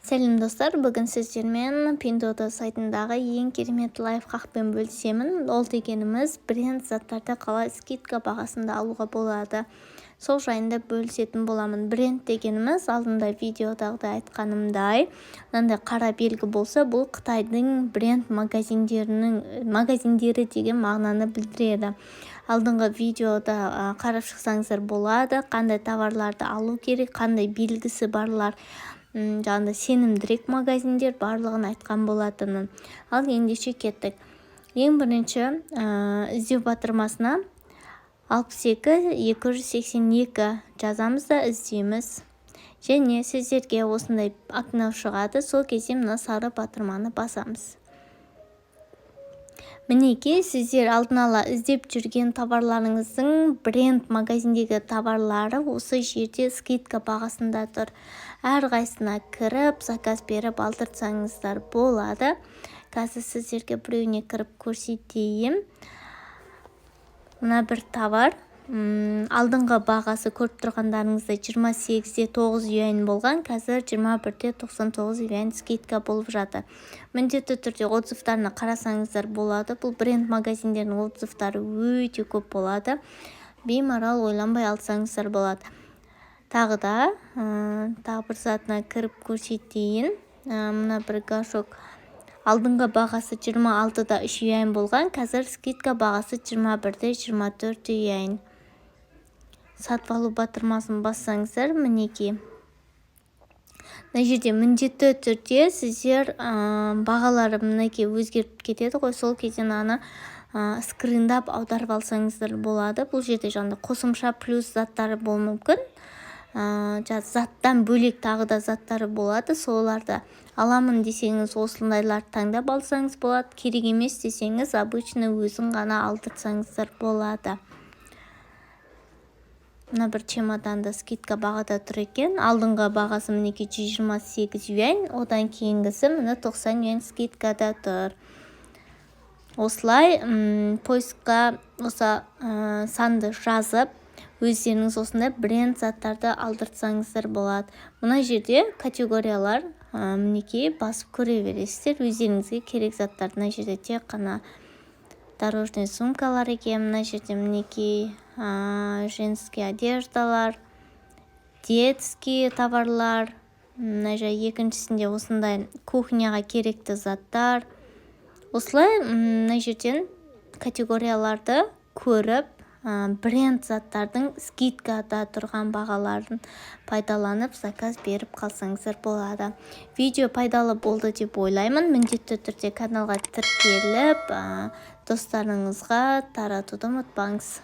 Сәлем, достар! Бүгін сіздермен Пиндуодуо сайтындағы ең керемет лайфхакпен бөлісемін. Ол дегеніміз бренд заттарды қалай скидка бағасында алуға болады, сол жайында бөлісетін боламын. Бренд дегеніміз, алдында видеодағыдай айтқанымдай, мынандай қара белгі болса, бұл Қытайдың бренд магазиндері деген мағынаны білдіреді. Алдыңғы видеода қарап шықсаңыздар болады, қандай товарларды алу керек, қандай белгісі барлар жаңағыдай сенімдірек магазиндер, барлығын айтқан болатынмын. Ал ендеше кеттік. Ең бірінші іздеу батырмасына 62282 жазамыз да, іздейміз және сіздерге осындай окно шығады. Сол кезде мына сары батырманы басамыз. Мінекей, сіздер алдын ала іздеп жүрген товарларыңыздың бренд магазиндегі товарлары осы жерде скидка бағасында тұр. Әрқайсысына кіріп, заказ беріп алдыртсаңыздар болады. Қазір сіздерге біреуіне кіріп көрсетейін. Мына бір товар алдыңғы бағасы, көріп тұрғандарыңыздай, 28,9 юань болған, қазір 21,99 юань скидка болып жатыр. Міндетті түрде отзывтарына қарасаңыздар болады. Бұл бренд магазиндердің отзывтары өте көп болады, беймарал ойланбай алсаңыздар болады. Тағы да тағы бір затына кіріп көрсетейін. Мына бір горшок алдыңғы бағасы 26,3 юань болған, қазір скидка бағасы 21,24 юань. Сатып алу батырмасын бассаңыздар, мінекей, мына жерде міндетті түрде сіздер бағалары, мінекей, өзгеріп кетеді ғой. Сол кезде мынаны скриндап аударып алсаңыздар болады. Бұл жерде жаңағыдай қосымша плюс заттары болуы мүмкін, заттан бөлек тағы да заттары болады. Соларды аламын десеңіз, осындайларды таңдап алсаңыз болады. Керек емес десеңіз, обычный өзін ғана алдыртсаңыздар болады. Мына бір чемоданда скидка бағада тұр екен. Алдыңғы бағасы, мінекей, 128 юань, одан кейінгісі, міне, 90 юань скидкада тұр. Осылай поискқа осы санды жазып, өздеріңіз осындай бренд заттарды алдыртсаңыздар болады. Мына жерде категориялар, мінекей, басып көре бересіздер өздеріңізге керек заттарды. Мына жерде тек қана дорожный сумкалар екен. Мына жерде, мінекей, женский одеждалар, детский товарлар. Мына жерде, екіншісінде осындай кухняға керекті заттар. Осылай мына жерден категорияларды көріп, бренд заттардың скидкада тұрған бағаларын пайдаланып, заказ беріп қалсаңыздар болады. Видео пайдалы болды деп ойлаймын. Міндетті түрде каналға тіркеліп, достарыңызға таратуды ұмытпаңыз.